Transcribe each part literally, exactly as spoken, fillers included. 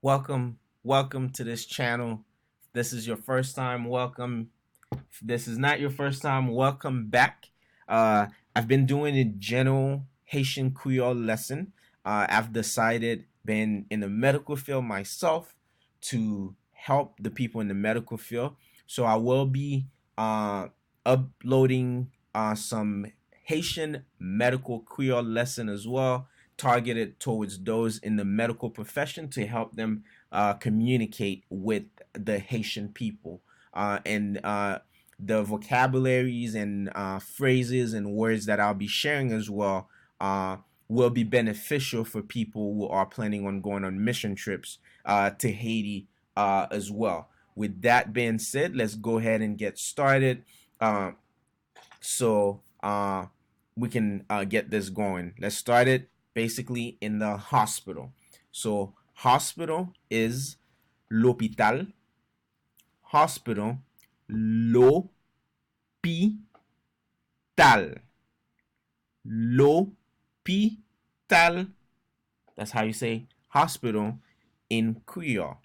Welcome, welcome to this channel. If this is your first time, welcome. If this is not your first time, welcome back. Uh, I've been doing a general Haitian Creole lesson. Uh, I've decided, being in the medical field myself, to help the people in the medical field. So I will be uh, uploading uh, some Haitian medical Creole lesson as well, targeted towards those in the medical profession to help them uh, communicate with the Haitian people. Uh, and uh, the vocabularies and uh, phrases and words that I'll be sharing as well uh, will be beneficial for people who are planning on going on mission trips uh, to Haiti uh, as well. With that being said, let's go ahead and get started. Uh, so uh, we can uh, get this going. Let's start it basically in the hospital. So, hospital is lopital. Hospital, lopital. Lopital. That's how you say hospital in Creole.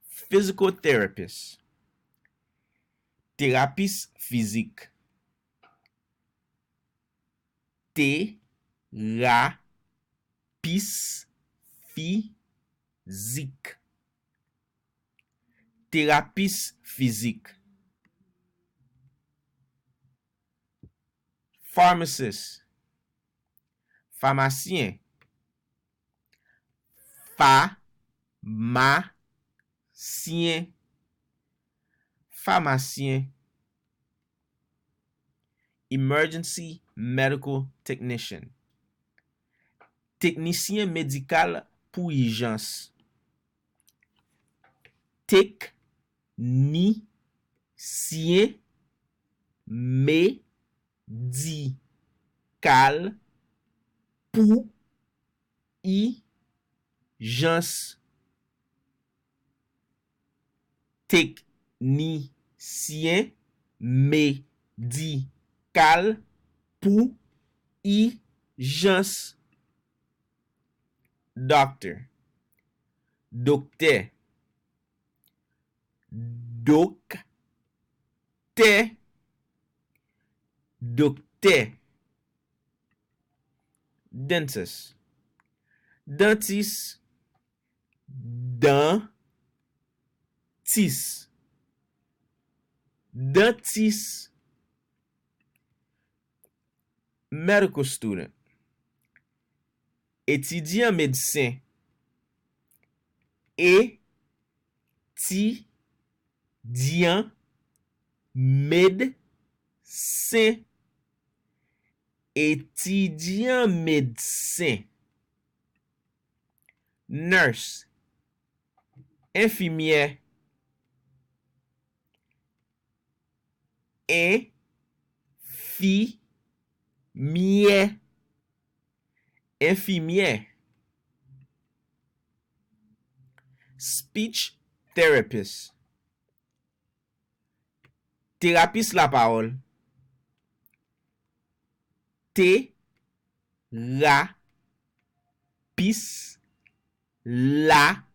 Physical therapist. Terapis fizik. Terapis fizik. Terapis fizik. Pharmacist. Famasyen. Famasyen. Famasyen. Emergency medical technician. Teknisyen medikal pou ijans. Teknisyen medikal pou ijans. Teknisyen medikal pou ijans. Doctor. Doktè. Doktè. Doktè. Dentist. Dantis. Dantis. Dantis. Medical student. Etidyan medsen. Etidyan medsen. Etidyan medsen. Nurse. Enfimyè. Enfimyè. Enfimyè. Speech therapist. Terapis lapawòl. Terapis lapawòl.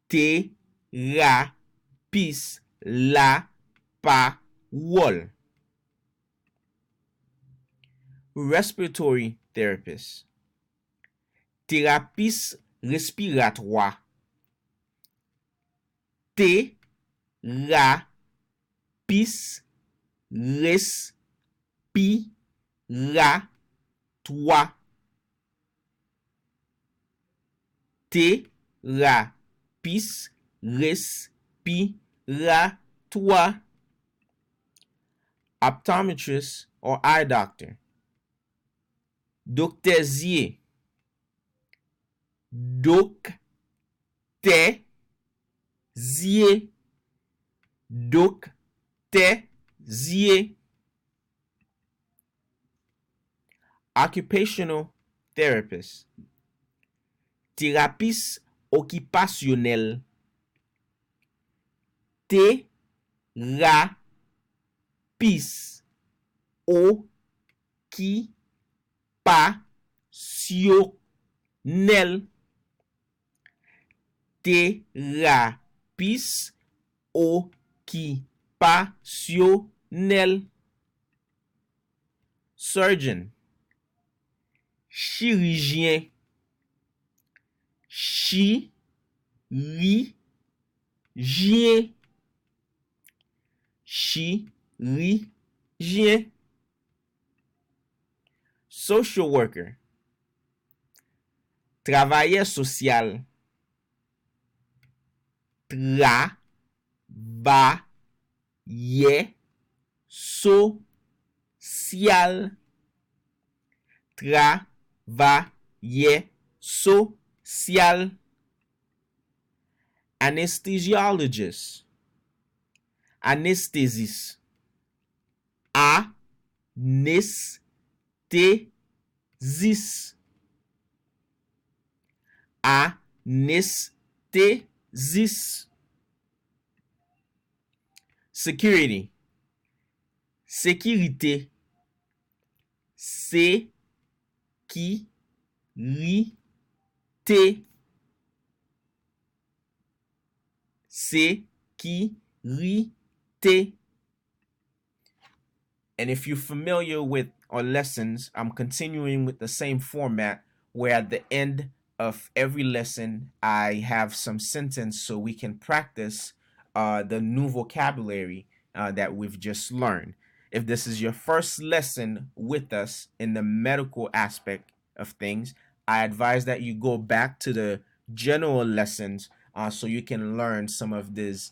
Terapis lapawòl. Respiratory therapist. Terapis respiratwa. Terapis respiratwa. Terapis respiratwa. Optometrist or eye doctor. Doktè zye. Doktè zye. Doktè zye. Occupational therapist. Terapis okipasyonèl. Terapis okipasyonèl. Okipasyonèl. Terapis. Okipasyonèl. Surgeon. Chirijyen. Chirijyen. Chirijyen. Social worker. Travayè sosyal. Travayè sosyal. Travayè sosyal. Anesthesiologist. Anestezis. Anestezis. Anestezis. Security. Sekirite. Sekirite. Sekirite. And if you're familiar with our lessons, I'm continuing with the same format where at the end of every lesson, I have some sentence so we can practice uh, the new vocabulary uh, that we've just learned. If this is your first lesson with us in the medical aspect of things, I advise that you go back to the general lessons uh, so you can learn some of these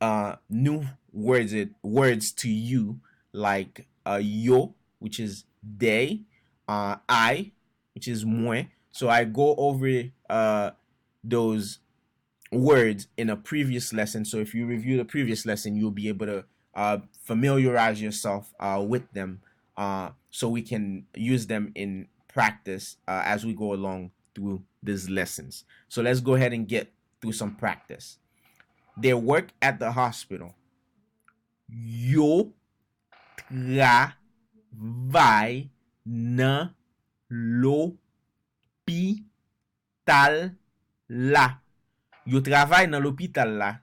uh, new words it, words to you like uh, yo, which is they, uh, I, which is mwen. So I go over uh, those words in a previous lesson. So if you review the previous lesson, you'll be able to uh, familiarize yourself uh, with them uh, so we can use them in practice uh, as we go along through these lessons. So let's go ahead and get through some practice. They work at the hospital. Yo travay nan lopital la. Yo travay nan lopital la.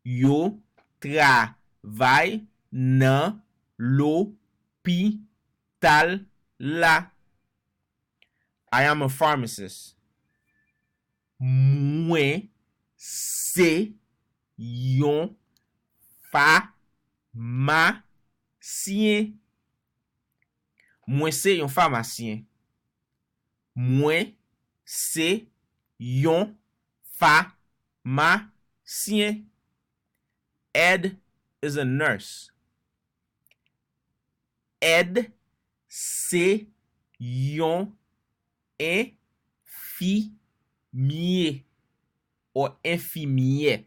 Yo travay nan lopital la. I am a pharmacist. Mwen se yon famasyen. Mwen se yon famasyen. Mwen se yon famasyen. Ed is a nurse. Ed se yon enfimye or enfimyè.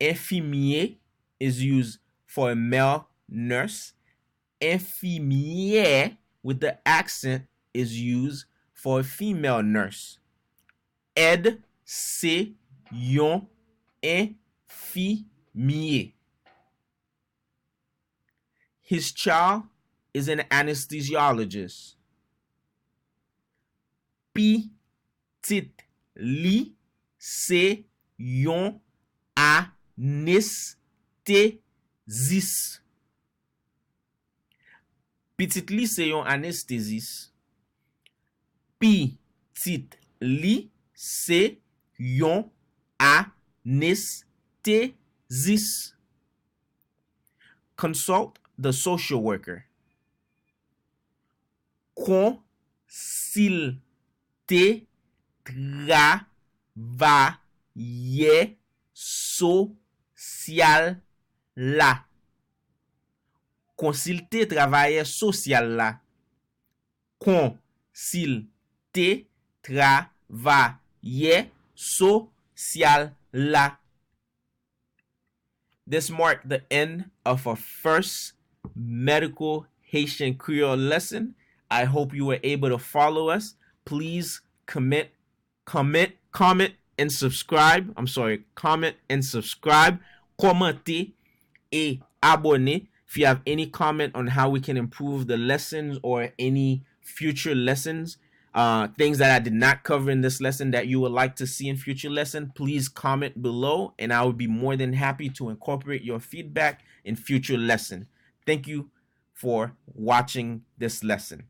Enfimye is used for a male nurse. Enfimyè with the accent is used for a female nurse. Ed se yon enfimye. His child is an anesthesiologist. Pitit li se yon anestezis. Pitit li se yon anestezis. Pitit li se yon anestezis. Consult the social worker. Konsilte travayè sosyal la. Konsilte travayè sosyal la. Konsilte travayè sosyal la. This marked the end of our first medical Haitian Creole lesson. I hope you were able to follow us. Please comment, comment, comment, and subscribe. I'm sorry, comment and subscribe. Kòmante e abòne. If you have any comment on how we can improve the lessons or any future lessons, uh, things that I did not cover in this lesson that you would like to see in future lesson, please comment below, and I would be more than happy to incorporate your feedback in future lesson. Thank you for watching this lesson.